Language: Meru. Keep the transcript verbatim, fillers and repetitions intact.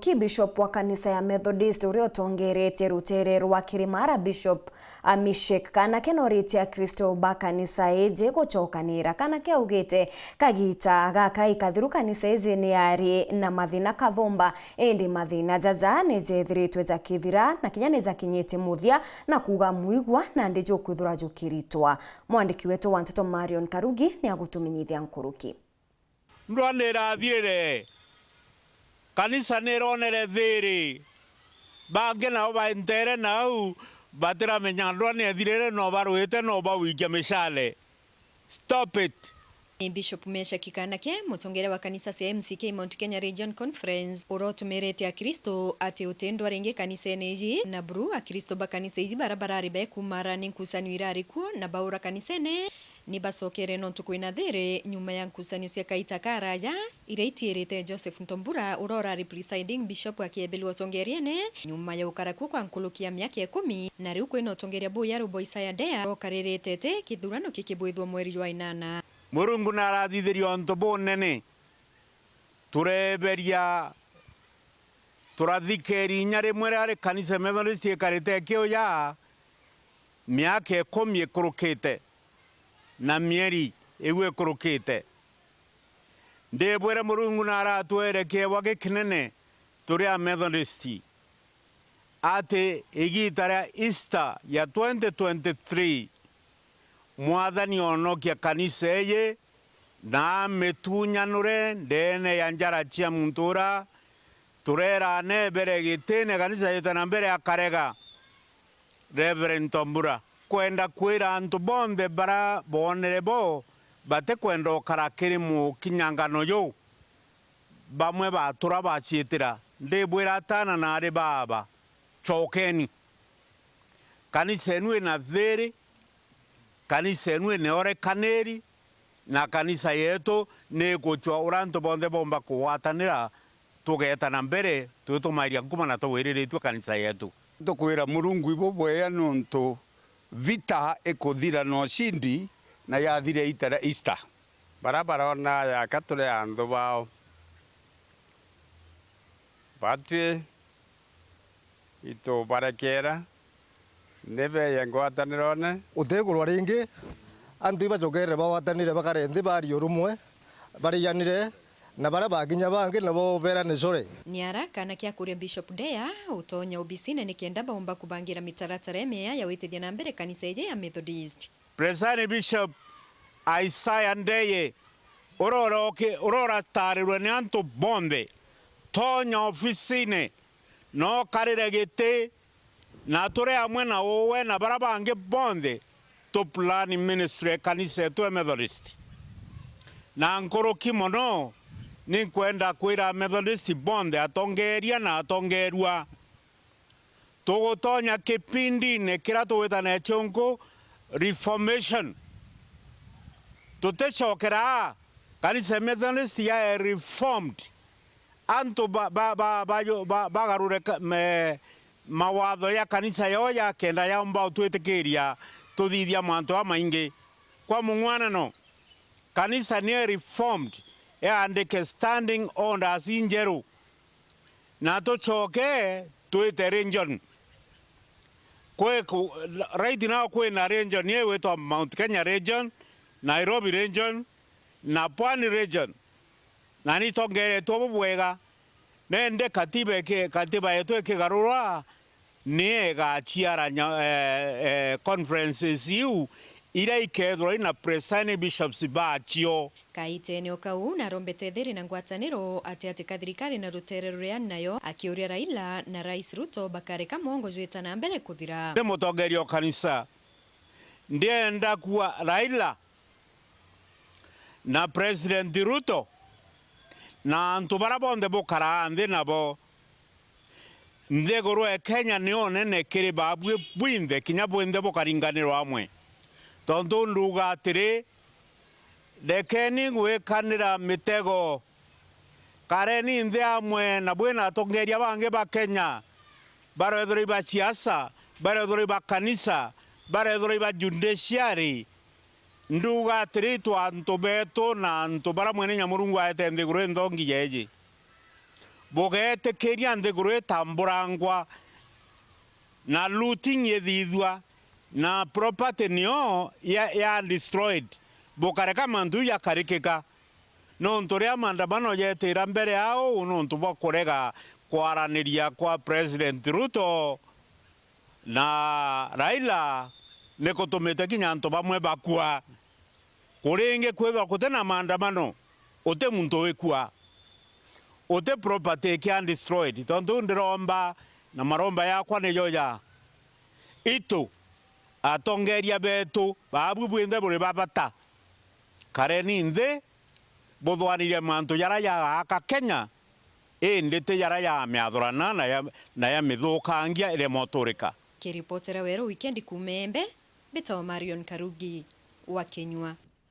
Ki Bishop wa kanisa ya Methodist uria utongeretie rutere rwa Kirimara, Bishop Amishek Kanake, noritie Akristo ba kanisa iji gucokanira. Kanake augite kagita gaka ikathiru kanisa iji ni yari na mathina kathumba, indi mathina jaja ni jethiritwe jakithira na kinya ni jakinyitie muthia, na kuuga mwigua nandi jukwithirwa jukiritwa. Mwandiki wetu wa nteto Marion Karugi ni agutumenyithia nkuruki. Ndwani irathirire, kanisa ni ironere thiiri. Bangi nao baentere nau, batiramenya ndwani ethirire, no barwite, no bawikia micale. Stop it. Ni Bishop Meshack Kanake, mutongeria wa kanisa cia M C K Mount Kenya Region Conference, urotumirite Akristo ati utindwa ringi kanisene iji, na buru Akristo ba kanisa iji bara barari bekumara ni nkusanio irari kuo na baura kanisene, ni bacokere nontu kwina thiiri nyuma ya nkusanio cia kaita karaaja iria itiirite Joseph Ntombura, uria urari presiding bishop, akiebelwa utongeriene nyuma ya gukara kuo kwa nkuruki ya miaka ikumi, na riu kwina utongeria buya rubo Isaiah Ndea ukaririte iti kithurano kikibwithwa mweri jwa inana. Murungu narathithirie untu bunene. Tureberia, turathikeri inya rimwe riari kanisa Methodist ikarite ikiuja miaka ikumi ikurukite na mieri iu ikurukite. Ndibwire Murungu naratwere kiebwa gikinene turi a Methodist, ati igiita ria Easter ya twenty twenty-three, Mwathani onokia kanisa iji na amitunyanure ndeene ya njara cia muntu uria turera nebere gitine kanisa yete na mbere akarega, Reverend Tombura. Kwenda kwira antu bonthe bara boonere bo batikwenda ukara kiri mukinyangano juu, bamwe batura baciitira. Ndibwira atana na ari baaba, cokeni. Kanisa enu ina thiiri, kanisa enu ina orekaniri, na kanisa yetu ni ikucwa uria antu bonthe boomba kugwatanira, tugeeta na mbere twitumairia nkuma na tugwiriritue kanisa yetu. Tukwira Murungu ibubwega niuntu vita ikuthira na ushindi, na yathira ita ria Easter. Bara barona yaka turi anthu bao, batwi itubarekera, ni beeye ngwatanirone. Utigurwa ringi, antu ibacokerere bagwatanire, bakare nthi, barie urumwe, barianire, na baria bakinya bangi nabo berane core. Ni ara kana kia kuria Bishop Ndea utonya obisine nikenda baumba kubangira mitaratara imiea ya witithia na mbere kanisa iji ya Methodist. Presiding Bishop Isaiah Ndeye, uria uroki-, uria uratarirwe ni antu bonthe, tonya ofisine na ukarire giti, na turi amwe na uwe na baria bangi bonthe tu plan ministry ya kanisa yetu ya Methodist. Na nkuruki mono, ninkwenda kwira Methodist bonthe, atongeeria na atongeerua, tugutonya kipindine kiria tugwita na gichunku reformation. Tuticokera aa, kanisa ya Methodist yae reformed. Antu ba, ba, ba, ba, ba, bagarure ka, me, mawatho ya kanisa yao ya kenda yaumba utwitikiria tuthithia mantu jamaingi. Kwa mung'uanano, kanisa ni reformed, yaandike standing orders injeru, na tucoke twite region. Kwi ku-, right now kwina region igwitwa Mount Kenya region, Nairobi region, na Pwani region, na nitongeretwe bubwega. Nende katiba iki-, katiba yetu ikigarurwa, ni igaciara nya-, eh, eh, conferences iu iria ikethirwa ina presiding bishops bacio. Kaitene o kau, narombete thiri na ngwataniro ati ati ka thirikari na rutere ruria nayo, akiuria Raila na Rais Ruto bakareka mwongo jwita na mbere kuthira. Ni mutongeria o kanisa, ndienda kuwa Raila na President Ruto na antu baria bonthe bukaraa nthi nabo, nthiguru e Kenya ni o nene kiri baabui bwinthe, kinya bwinthe bukaringanirwa amwe. Tontu nduga atiri, rekeni gwikanira mitego. Kareni nthi amwe na bwi na atongeria bangi ba Kenya, barethirwa iba siasa, barethirwa iba kanisa, barethirwa iba judiciary. Nduga atiri, itu antu betu na antu baria Mwene Nyamurungu aete nthiguru inthongi yeeji, Bugetikiria nthiguru itamburangwa na looting ithithua na property nio ya, ya destroyed, bukareka mantu jakarikika. Nontu ria maandamano jetira mbere ya uu nontu bwa kurega kwaraniria kwa President Ruto na Raila, ni kutumite kinya antu bamwe bakua. Kuringi kwithirwa kuti na maandamano, uti muntu wikua, uti property ikia destroyed. Tontu ndiromba na maromba yakwa nijo ja itu, atongeria betu, baabu bwinthe buri ba bata, kareni nthi, buthwanirie mantu jaria jagaaka Kenya, indi ti jaria ja miathurana na ya, na ya mithukangia iria moturika. Kiripotera Weru Wikendi kuuma Embe, mbitagwa Marion Karugi wa Kinyua.